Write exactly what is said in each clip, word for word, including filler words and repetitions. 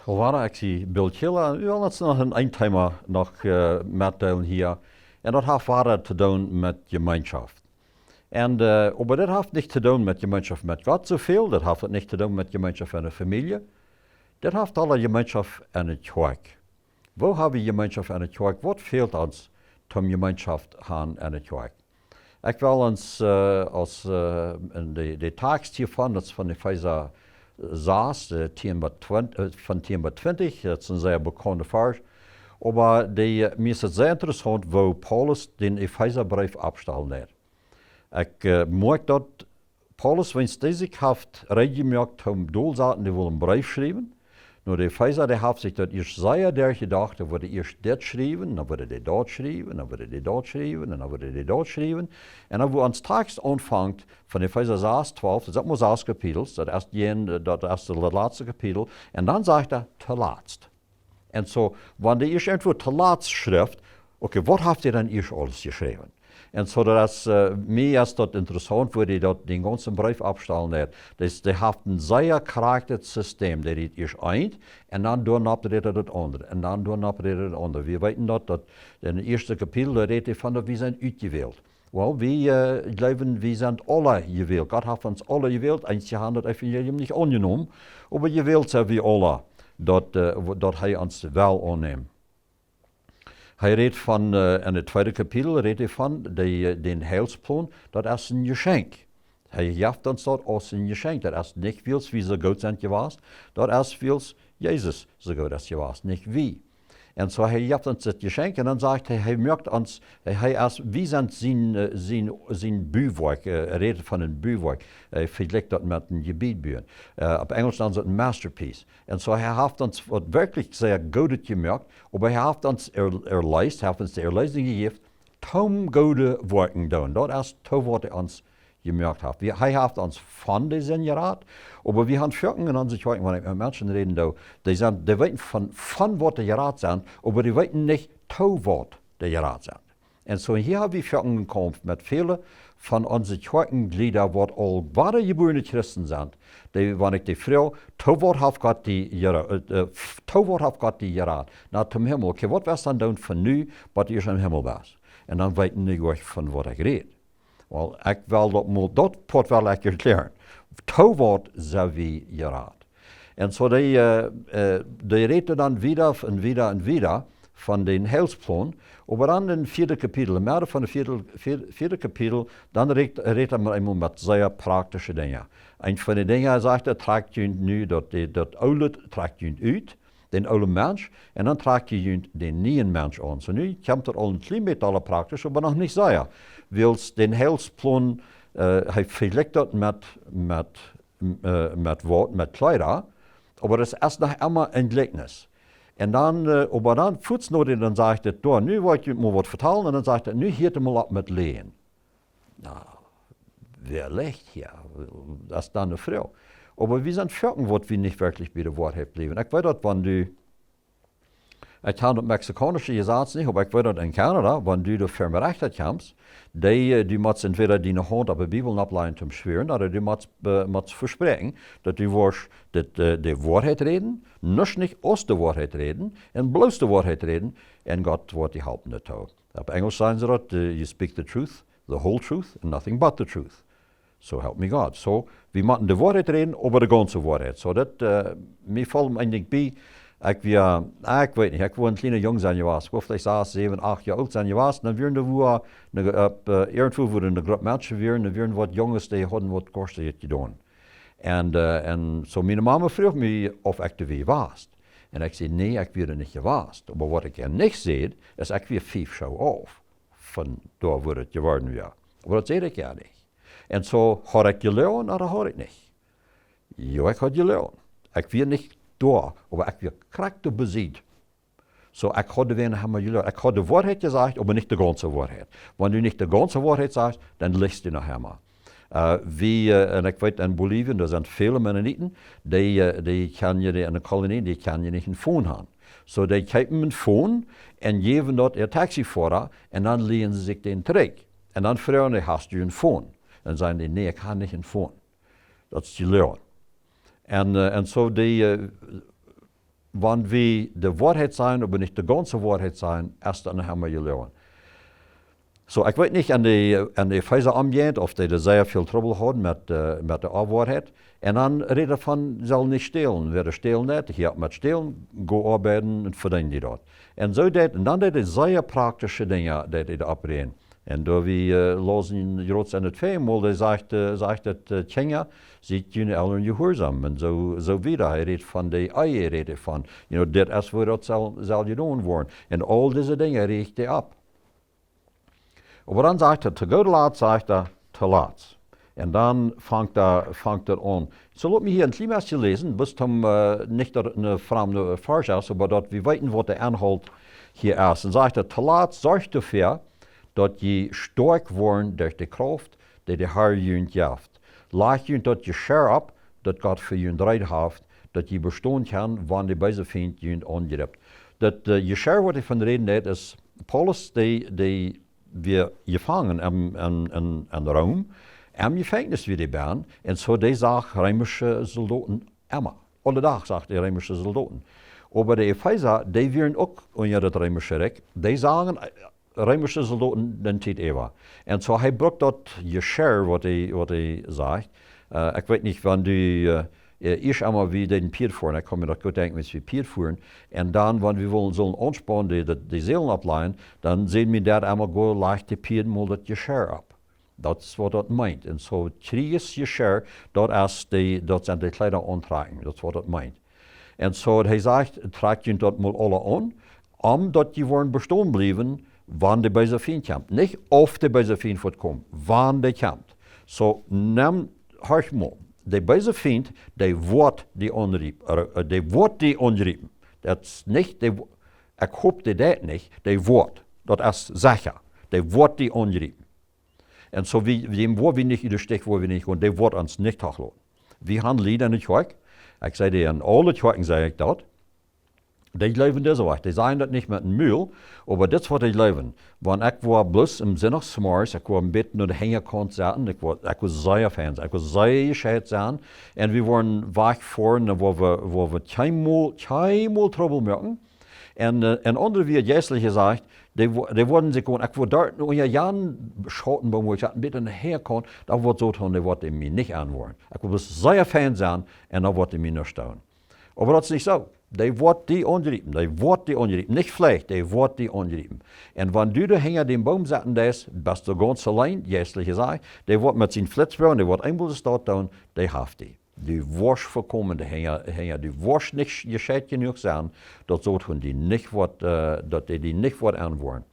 Woa, ekj sie Bill Killer. Wie wellen ons noch een, een Thema noch äh, metdeelen hia. Un daut haft woa to doonen met Jemeenschoft. Un äh, oba dit haft nich to doonen met Jemeenschoft met Gott soo väl. Daut haft nich to doonen met Jemeenschoft en de Famielje. Dit haft aule Jemeenschoft en de Kjoakj. Woo hab wie Jemeenschoft en de Kjoakj? Waut fält ons toom Jemeenschoft han en de Kjoakj? Ekj well ons äh, aus äh, en de, de Tekst hiavon, daut es von Efeesa sas, äh, tieen bat twintich, äh, von tieen bat twintich, daut es een sea bekaunda Varsch. Oba dee, äh, mie es et sea interessaunt, woo Paulus dän Efeesa Breef oppstalen deed. Ekj äh, moakj daut Paulus, wiels dee sikj haft reed jemoakt toom dol saten, dee wull een Breef schriewen. Nu, de Efeesa, dee haft sikj daut ieescht sea derchjedocht, dee wudd ieescht dit schriewen, dan wudd dee daut schriewen, dan wudd dee daut schriewen, un dan wudd dee daut schriewen. Un dan, woo ons Tekst aunfangt, von Efeesa sas, twalf, daut es mau sas Kapitels, daut es, daut es daut latste Kapitel, un dan sajcht hee, to latst. Un soo, wan dee ieescht irjentwoo to latst schrift, okay, waut haft hee dan ieescht aules jeschräwen? Un soo, daut es, äh, mie es daut interessaunt, woo dee daut, dän gaunzen Breef oppstalen deed. Daut, dee haft een sea krakjtet System, dee rät ieescht eent, un dan doano rät hee daut aundre, un dan doano rät hee daut aundre. Wie weeten daut, daut en daut ieeschte Kapitel, doa rät hee von daut wie sent utjewält. Well, wie äh, jleewen, wie sent aule jewält. Gott haft ons aule jewält, eenje han daut Evangelium nich aunjenomen, oba jewält sent wie aule, daut äh, woo- daut hee ons well aunnämen. Hee rät von, äh, en daut tweede Kapitel rät hee von dee, äh, dän Heilsplon, daut es een Jeschenkj. Hee jeft ons daut aus een Jeschenkj. Daut es nich wiels wie soo goot sent jewast, daut es wiels Jesus soo goot es jewast, nich wie. Un soo, hee jeft ons daut Jeschenkj un dan sajcht hee, hee moakt ons, hee, hee es, wie sent sien, äh, sien, sien Buwoakj, äh, rät von een Buwoakj, äh, vejlikjt daut met een Jebied buen. Äh, opp Enjelsch dan sajcht hee een masterpiece. Un soo, hee haft ons waut werkjlich sea Goodet jemoakt, oba hee haft ons er, erleest, hee haft ons de Erleesunk jejäft, toom goode Woakjen doonen. Daut es to waut hee ons jemoakt haft. Wie, hee haft ons von de Sind jerat, oba wie han foaken en onse Kjoakjen, wan ekj met Menschen räden doo, dee sent, dee weeten von, von waut dee jerat sent, oba dee weeten nich to waut dee jerat sent. Un soo hia hab wie foaken een Kaumf met väle von onse Kjoakjenjlieda, waut aul wadajebuarne Christen sent, dee, wan ekj dee froag, to waut haft Gott die jera-, äh, äh, f-, to waut haft Gott die jerat? Na, toom Himmel. Okay, waut woascht dan doonen von nu, bat du ieescht em Himmel best? Un dan weeten dee nich, von waut ekj räd. Well, ekj well daut mol, daut Poat well ekj erkjläaren. To waut sent wie jerat? Un soo dee, äh, äh, dee rät dan wieda un wieda un wieda von dän Heilsplon. Oba dan em vieeden Kapitel, em Medden von daut vieede, vieede, vieede Kapitel, dan rät, rät hee mau eemol met sea praktische Dinja. Eent von de Dinja sajcht hee, trakjt junt nu daut, dee, daut Oole trakjt junt ut, dän oolen Mensch, un dan trakjt jie junt dän nieen Mensch aun. Soo nu kjemt daut aul een kjlien bät aula praktisch, oba noch nich sea. Wiels dän Heilsplon, äh, hee vejlikjt daut met, met, äh, met waut, met Kjleeda, oba daut es noch emma een Jlikjnis. Un dan, äh, oba dan fuats no dän, dan sajcht hee, doa, nu well ekj junt mol waut vetalen, un dan sajcht hee, nu hieet mol opp met läajen. Na, wäa läajt hia? Daut es dan de Froag. Oba wie sent foaken waut wie nich werkjlich bie de Woarheit bliewen. Ekj weet daut, wan du, ekj kjan daut mexikaunische Jesaz nich, oba ekj weet daut en Kanada, wan du doa ver Rechta kjemst, dee, äh, du motst entwäda diene Haunt opp de Bibel nopp lajen toom schwäaren, ooda du motst, äh, motst vespräakjen, daut du woascht de, äh, de Woarheit räden, nuscht nich aus de Woarheit räden, un bloos de Woarheit räden, un Gott woat die halpen doatoo. Opp Enjelsch sajen see daut, äh, you speak the truth, the whole truth, and nothing but the truth. So help me God. Soo, wie motten de Woarheit räden, oba de gaunze Woarheit. Soo daut, äh, mie foll een Dinkj bie, ekj wia, ah, ekj weet nich, ekj wia een kjliena Jung sennen jewast, ekj wull veleicht sas, säwen, acht Joa oolt sennen jewast, dan wieren doa wua, ne, äh, irjentwua wua ne Grupp Menschen wieren, dan wieren waut Junges, dee hauden waut Goschtet jedonen. Un, äh, un soo miene Mame fruach mie auf ekj doa wia jewast. Un ekj säd, nä, ekj wia doa nich jewast. Oba waut ekj je nich säd, es, ekj wia fief Schoo auf von doa wua daut jeworden wia. Oba daut säd ekj je nich. Un soo, haud ekj jeloagen, ooda haud ekj nich? Jo, ekj haud jeloagen. Ekj wia nich doa, oba ekj wia krakjt doa besied. Soo, ekj haud wäajen emma jeloagen. Ekj haud de Woarheit jesajcht, oba nich de gaunze Woarheit. Wan du nich de gaunze Woarheit sajchst, dan lieejst du noch emma. Äh, wie, äh, un ekj weet, en Bolivien, doa sent väle Mennoniten, dee, äh, dee kjennen je, dee en de Kolonie, dee kjennen je nich een Phone han. Soo, dee kjeepen een Phone un jäwen daut äa Taxifoara un dan lieejen see sikj dän trigj. Un dan froagen dee, hast du een Phone? Dan sajen dee, nä, ekj hab nich een Phone. Daut es jeloagen. Un, äh, un soo dee, äh, Wan wie de Woarheit sajen, oba nich de gaunze Woarheit sajen, es daut noch emma jeloagen. Soo, ekj weet nich aun de, aun de Efeesa aunjeint, auf dee doa sea väl Trubbel hauden met, äh, met de Onwoarheit. Un dan rät hee von, saul nich stälen. Wäa stälen deit, hia met stälen, go oabeiden un vedeen die daut. Un soo deed, un dan deed hee sea praktische Dinja, deed hee doa oppräden. Un doa wie, äh, läsen jrods en daut väaje Mol, dee sajcht, äh, sajcht daut, äh, Kjinja, siet june Elren jehuarsom. Un soo, soo wieda. Hee rät von de Ehe, rät hee von, you know, dit es woo daut saul, saul jedonen woaren. Un aul dise Dinja rät hee opp. Oba dan sajcht hee, to goode Latst sajcht hee, to latst. Un dan fangt hee, fangt hee aun. Soo lot mie hia een kjlien bät läsen, bloos om, äh, nich daut een framda Varsch es, oba daut wie weeten waut de Enhoolt hia es. Un sajcht hee, to latst, sorcht doafäa, daut jie stoakj woaren derch de Krauft, dee de Har junt jeft. Lajcht junt daut Jeschia opp, daut Gott fa junt reed haft, daut jie bestonen kjennen, wan de beese Fient junt aunjript. Daut, äh, Jeschia, waut hee von räden deed, es Paulus, dee, dee wia jefangen en, en, en, en Rom, em Jefenkjnis wia dee bennen, un soo dee sach reemische Soldoten emma. Aule Dach sach dee reemische Soldoten. Oba de Efeesa, dee wieren uk unja daut reemische Rikj, dee sagen, äh, reemische Soldoten dän Tiet äwa. Un soo, hee brukt daut Jeschia, waut hee, waut hee sajcht. Äh, ekj weet nich, wan du, äh, äh, ieescht emol wie dän Pieed fuaren, ekj kaun mie daut goot denkjen, aus wie Pieed fuaren. Un dan, wan wie wullen sullen aunspaunen, dee, dee, dee Sälen opplajen, dan säd mie daut emol: Go, laj de Pieed mol daut Jeschia opp. Daut es waut daut meent. Un soo, Kjrieesjeschia, daut es dee, daut sent dee Kjleeda auntrakjen. Daut es waut daut meent. Un soo, hee sajcht, trakjt junt daut mol aula aun, om daut jie woaren bestonen bliewen, wan de beese Fient kjemt. Nich auf de beese Fient woat komen, wan dee kjemt. Soo, nemm, horch mol. De beese Fient, dee woat die aunjriepen, äh, dee woat die aunjriepen. Daut es nich, dee wo-, ekj hop, dee deit nich, dee woat. Daut es secha. Dee woat die aunjriepen. Un soo wie, wie däm woa wie nich ut de Stich, woa wie nich gonen, dee woat ons nich toloten. Wie han Lied enne Kjoakj, ekj saj dee, en aule Kjoakjen saj ekj daut, dee jleewen dise Wajch. Dee sajen daut nich met een Mul, oba dit es waut dee jleewen. Wan ekj woa bloos aum Sindach zemorjes, ekj woa een bät no de Hinjakaunt sitten, ekj woa, ekj woa sea fein sennen, ekj woa sea jescheit sennen. Un wie woaren wajchfoaren, un woa wie, woa wie kjeenmol, kjeenmol Trubbel moaken. Un, äh, un aundre, wia jeistlich jesajcht, dee wo-, dee wudden sikj gonen, ekj wudd doa unja jan Schautenboom, wua ekj een bät aun de Hinjakaunt, doa wudd Soton, dee wudd mie nich aunwoaren. Ekj wudd sea fein sennen, un doa wudd mie nuscht doonen. Oba daut es nich soo. Dee woat die aunjriepen, dee woat die aunjriepen. Nich veleicht, dee woat die aunjriepen. Un wan du doa hinja dän Boom sitten deist, best du gaunz auleen, jeistlich jesajcht, dee woat met sien Flitzboagen, dee woat eemol de Staut doonen, dee haft die. Du woascht vekomen hinja, hinja, du woascht nich jescheit jenuach sennen, daut Soton die nich woat, äh, daut dee die nich woat aunwoaren.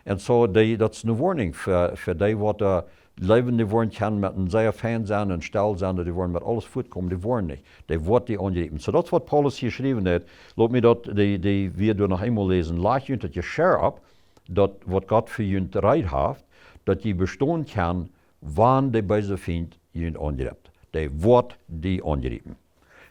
Un soo, dee, daut es eene Woarnunk fa, fa dee, waut, äh, jleewen, dee woaren kjennen met een sea fein sennen un stell sennen, dee woaren met aules fuatkomen, dee woaren nich. Dee woat die aunjriepen. Soo, daut es waut Paulus hia jeschräwen haft. Lot mie daut, dee, dee, wie doa noch eemol läsen. Lajcht junt daut Jeschia opp, daut waut Gott fa junt reed haft, daut jie bestonen kjennen, wan de beese Fient junt aunjript. Dee woat die aunjriepen.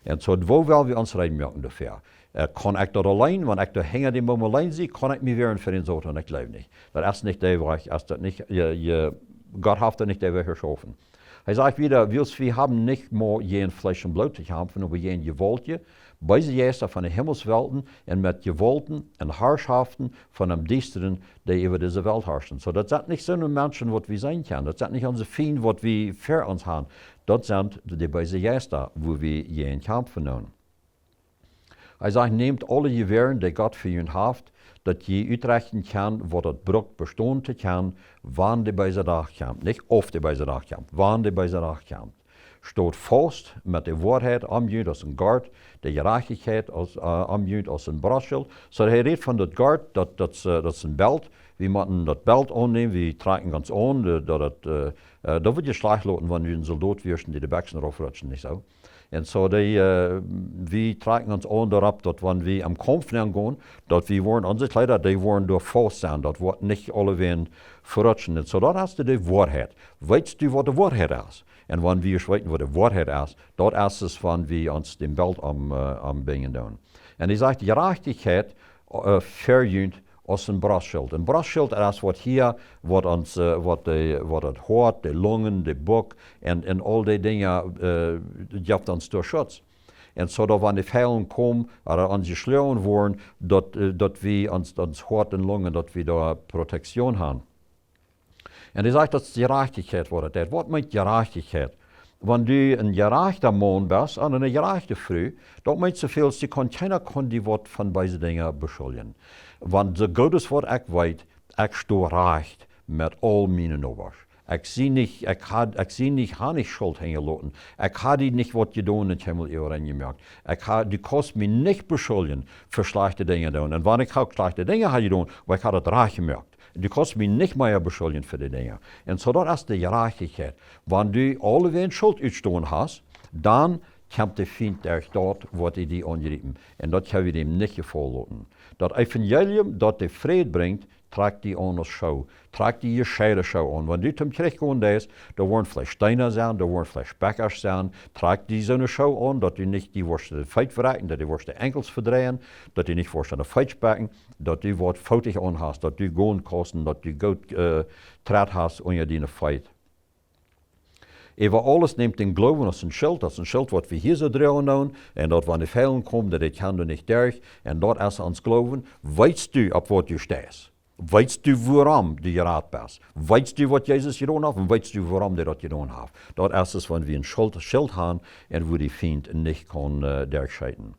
Un soo, woo well wie ons reed moaken doafäa? Äh, kaun ekj daut auleen, wan ekj doa hinja dän Boom auleen sie, kaun ekj mie wäaren fa dän Soton? Ekj jleew nich. Daut es nich de Wajch, es daut nich, je, je, Gott haft daut nich de Wajch jeschaufen. Hee sajcht wieda, wiels wie haben nich mau jäajen Fleesch un Bloot to kjamfen, oba jäajen Jewaulten, beese Jeista von de Himmelswelten un met Jewaulten un Harschoften von däm Diestren, dee äwa dise Welt harschen. Soo, daut sent nich soone Menschen, waut wie seenen kjennen. Daut sent nich onse Fiend, waut wie ver ons han. Daut sent de beese Jeista, wua wie jäajen kjamfen doonen. Hee sajcht: Nämt aule Jewäaren, dee Gott fa junt haft, daut jie utrechten kjennen, waut daut brukt bestonen to kjennen, wan de beese Dach kjemt. Nich auf de beese Dach kjemt, wan de beese Dach kjemt. Stot faust met de Woarheit om junt aus een Gort, de Jerajchtichkjeit aus, äh, om junt aus een Brostschilt. Soo, hee rät von daut Gort, daut, daut, äh, daut es een Belt. Wie motten daut Belt aunnämen, wie trakjen ons aun, de, daut, daut, äh, äh, daut wudd je schlajcht loten, wan wie een Soldot wieren, dee de Bekjsen raufrutschen, nich soo? Un soo, dee, äh, wie trakjen ons aun doaropp, daut wan wie em Kaumf nenn gonen, daut wie woaren, onse Kjleeda, dee woaren doa faust sennen, daut woat nich aulewäajen verrutschen. Un soo, daut es de, de Woarheit. Weetst du, waut de Woarheit es? Un wan wie weeten, waut de Woarheit es, daut es et, wan wie ons dän Belt om, äh, ombinjen doonen. Un hee sajcht, Jerajchtichkjeit, äh, ver junt aus een Brostschilt. Een Brostschilt, daut es waut hia, waut ons, äh, waut de, waut daut Hoat, de Lungen, de Buck un, un aul dee Dinja, äh, jeft ons doa Schutz. Un soo daut wan de Fiend kjemt, ooda ons jeschlonen woat, daut, äh, daut wie ons, ons Hoat un Lungen, daut wie doa Protektion haben. Un hee sajcht, daut es Jerajchtichkjeit, waut daut es. Waut meent Jerajchtichkjeit? Wan du een jerajchta Maun best, ooda eene jerajchte Fru, daut meent soo väl, aus du kaust, kjeena kaun die waut von beese Dinja beschuljen. Wan soo goot es waut ekj weet, ekj sto rajcht met aul miene Nobasch. Ekj sie nich, ekj ha, ekj sie nich, ha nich Schult hinjaloten. Ekj ha die nich waut jedonen un kjeenmol äwa jemoakt. Ekj ha, du kaust mie nich beschuljen fa schlajchte Dinja doonen. Un wan ekj uk schlajchte Dinja ha jedonen, oba ekj ha daut rajcht jemoakt. Du kaust mie nich mea beschuljen fa dee Dinja. Un soo daut es de Jerajchtichkjeit. Wan du aulewäajen Schult utjestonen hast, dan kjemt de Fiend derch daut, waut hee die aunjriepen. Un daut kjenn wie däm nich jefaulen loten. Daut Evangelium, daut de Fräd brinjt, trakjt die aun aus Schoo. Trakjt die jescheide Schoo aun. Wan du tom Kjrich gonen deist, doa woaren veleicht Deena sennen, doa woaren veleicht Bäakjasch sennen. Trakjt die soone Schoo aun, daut du nich die woascht de Feet vebrakjen, daut du woascht de Enkels vedreien, daut du nich woascht aun de Feet spekjen, daut du waut Footich aun hast, daut du gonen kaust, daut du goot, äh, Trett hast unja diene Feet. Äwa aules nämt dän Gloowen aus een Schilt, aus een Schilt, waut wie hia soo droagen doonen, un daut wan de Fiend kjemt, daut dee kaun doa nich derch, un daut es ons Gloowen. Weetst du, opp waut du steist? Weetst du, wuarom du jerat best? Weetst du, waut Jesus jedonen haft, un weetst du, wuarom hee daut jedonen haft? Daut es, es wan wie een Schilt, Schilt haben, un wua de Fiend nich kaun, äh, derchscheeten.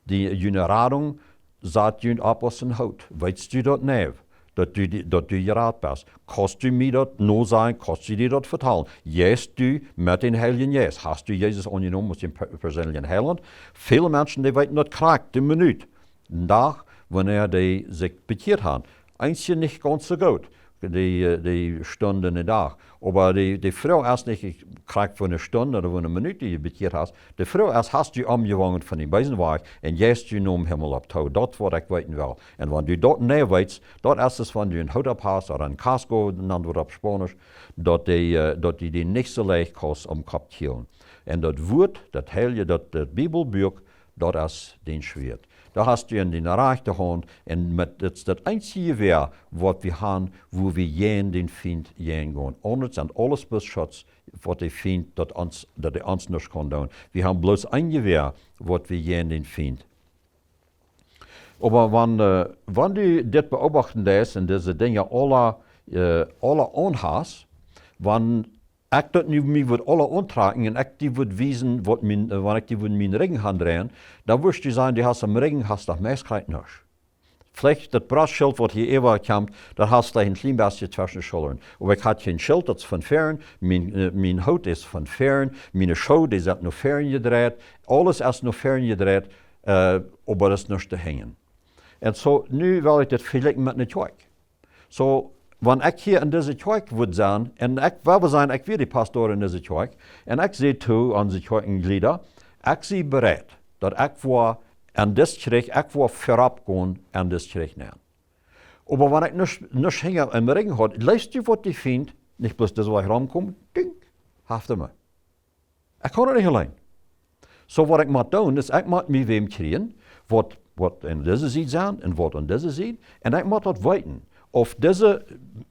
De, june Radunk sat junt opp aus een Hoot. Weetst du daut nich, daut du, daut du jerat best? Kaust du mie daut nosajen, kaust du die daut vetalen? Jeist du met dän Heiljen Jeist? Hast du Jesus aunjenomen aus dän per-, perseenlichen Heilaunt? Väle Menschen, dee weeten daut krakjt, de Minut, dän Dach, wanea dee sikj bekjieet haben. Eenje nich gaunz soo goot, dee, äh, dee Stund un dän Dach. Oba dee, dee Froag es nich, ekj krakjt fa eene Stund ooda fa eene Minut, dee du bekjieet hast. De Froag es, hast du omjewandelt von dän beesen Wajch un jeist du nom Himmel opp too? Daut woa ekj weeten wellen. Un wan du daut nich weetst, daut es, es wan du een Hoot opp hast, ooda een casco, nant woat opp Spaunisch, daut dee, äh, daut du dee nich soo leicht kaust aum Kopp kjielen. Un daut Wuat, daut Heilje, daut, daut Bibelbuak, daut es dien Schwieet. Daut hast du en diene rajchte Haunt un met, daut es daut eensje Jewäa, waut wie haben, wua wie jäajen dän Fiend jäajen gonen. Aundret sent aules bloos Schutz, waut de Fiend, daut ons, daut hee ons nuscht kaun doonen. Wie haben bloos een Jewäa, waut wie jäajen dän Fiend. Oba wan, äh, wan du dit beobachten deist un dise Dinja aula, äh, aula aunhast, wan ekj daut nu mie wudd aula auntrakjen un ekj die wudd wiesen, waut mien, äh, wan ekj die wudd mienen Rigjen aundreien, dan wurscht du seenen, du hast aum Rigjen, hast daut meist krakjt nuscht. Veleicht daut Brostschilt, waut hia äwa kjemt, daut hast du een kjlien bät tweschen de Schullren. Oba ekj ha kjeen Schilt, daut es von väaren, mien, äh, mien Hoot es von väaren, miene Schoo, dee sent no väaren jedreit, aules es no väaren jedreit, äh, oba daut es nuscht doa hinjen. Un soo, nu well ekj daut vejlikjen met eene Kjoakj. Soo, wan ekj hia en dise Kjoakj wudd sennen, un ekj, well wie sajen, ekj wia de Pastor en dise Kjoakj, un ekj säd to onse Kjoakjenjlieda, ekj sie bereit, daut ekj woa en dise Kjoakj, ekj woa verut gonen en dise Kjoakj nenn. Oba wan ekj nuscht, nuscht hinja em Rigjen haud, leefst du, waut de Fiend nich bloos dise Wajch romkomen, dink, haft hee mie. Ekj kaun daut nich auleen. Soo waut ekj mott doonen, es, ekj mott mie wäm kjrieen, waut, waut aun dise Sied sent un waut aun dise Sied. Un ekj mott daut weeten, auf dise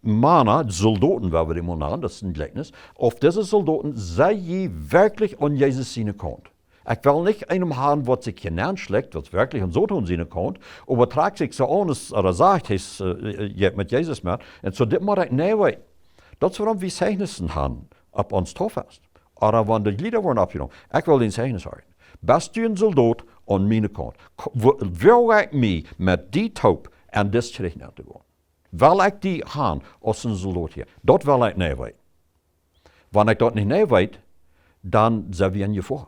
Mana, Soldoten, woo wie dee mol nanen, daut es een Jlikjnis, auf dise Soldoten, sent dee werkjlich aun Jesus siene Kaunt. Ekj well nich eenen haben, waut sikj hia nenschlakjt, waut werkjlich aun Soton siene Kaunt, oba trakjt sikj soo aun, aus, ooda sajcht, hee es, äh, äh, jeit met Jesus met. Un soo, dit mott ekj nich weeten. Daut es wuarom wie Zeichnissen haben opp ons Tofest. Ooda wan de Jlieda woaren oppjenomen. Ekj well een Zeichnis haben. Best du een Soldot aun miene Kaunt? Ko-, wo-, woag ekj mie met die toop en dise Kjoakj nenn to gonen? Well ekj die haben aus een Soldot hia? Daut well ekj nich weeten. Wan ekj daut nich nich weet, dan sent wie en Jefoa.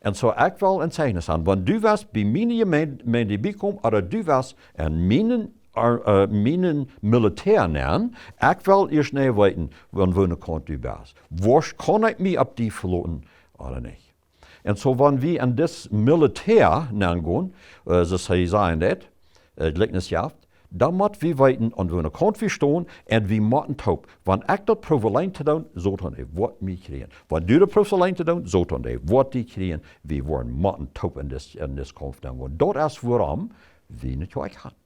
Un soo, ekj well een Zeichnis haben. Wan du west bie miene Jemeent, Jemeent biekomen, ooda du west en mienen, äh, äh, mienen Militär nenn, ekj well ieescht nich weeten, von woone Kaunt du best. Woascht, kaun ekj mie opp die veloten ooda nich? Un soo, wan wie en dit Militär nenn gonen, äh, soo aus hee säd, äh, Jlikjnis jeef, dan mott wie weeten, aun woone Kaunt wie stonen, un wie motten toop. Wan ekj daut proow auleen to doonen, Soton, dee woat mie kjrieen. Wan du daut proowst auleen to doonen, Soton, dee woat die kjrieen. Wie woaren motten toop en dis, en dis Kaumf nenn gonen. Daut es wuarom wie eene Kjoakj haben.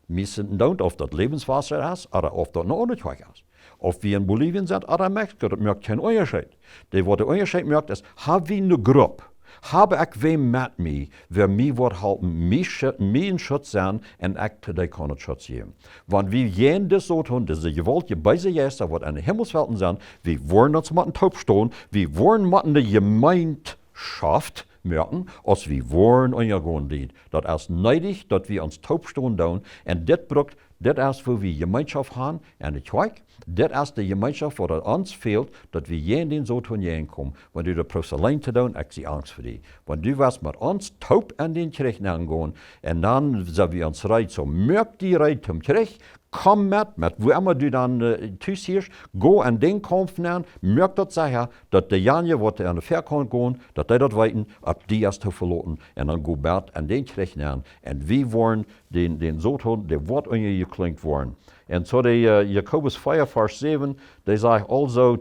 Mie es daut eendoont, auf daut Läwenswota es, ooda auf daut eene aundre Kjoakj es. Auf wie en Bolivien sent ooda en Mexiko, daut moakt kjeen Unjascheet. Dee, waut dän Unjascheet moakt, es, hab wie eene Grupp, Hab ekj wäm met mie, wäa mie woat halpen, mie Schu-, mie een Schutz sennen un ekj to dee kaun een Schutz jäwen? Wan wie jäajen dän Soton, dise jewaultje beese Jeista, waut en de Himmelswelten sent, wie woaren ons motten toop stonen, wie woaren motten de Jemeenschoft moaken, aus wie woaren unjagonen dee. Daut es needich, daut wie ons toop stonen doonen. Un dit brukt, dit es wua wie Jemeenschoft haben en de Kjoakj. Dit es de Jemeenschoft waut ons fält, daut wie jäajen dän Soton jäajen komen. Wan du daut proowst auleen to doonen, ekj sie angst fa die. Wan du woascht met ons toop en dän Kjrich nengonen, un dan sent wie ons reed, soo moak die reed toom Kjrich, komm met, met wua emma du dan, äh, tus hia, go en dän Kaumf nen, moak daut secha, daut deejanje waut doa aun de Väakaunt gonen, daut dee daut weeten, opp die es to veloten, un dan go met en dän Kjrich nen, un wie woaren dän, dän Soton, dee woat unjajeklinjt woaren. Un soo de, äh, Jakobus vea, Varsch säwen, dee sajcht: "Aulsoo,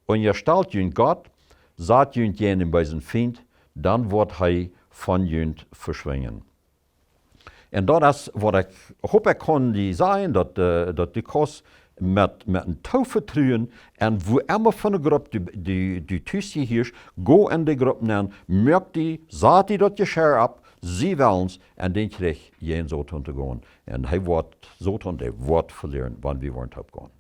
unjastalt junt Gott, sat junt jäajen dän beesen Fient, dan woat hee von junt veschwinjen." Un daut es waut ekj hop, ekj kaun die sajen, daut, äh, daut du kaust met, met een Toovetruen, un wua emma von de Grupp du, du, du tus hia, go en de Grupp nen, moak die, sat die daut Jeschia opp, sie wellens en dän Kjrich jäajen Soton to gonen. Un hee woat, Soton, dee woat velieren, wan wie woaren toop gonen.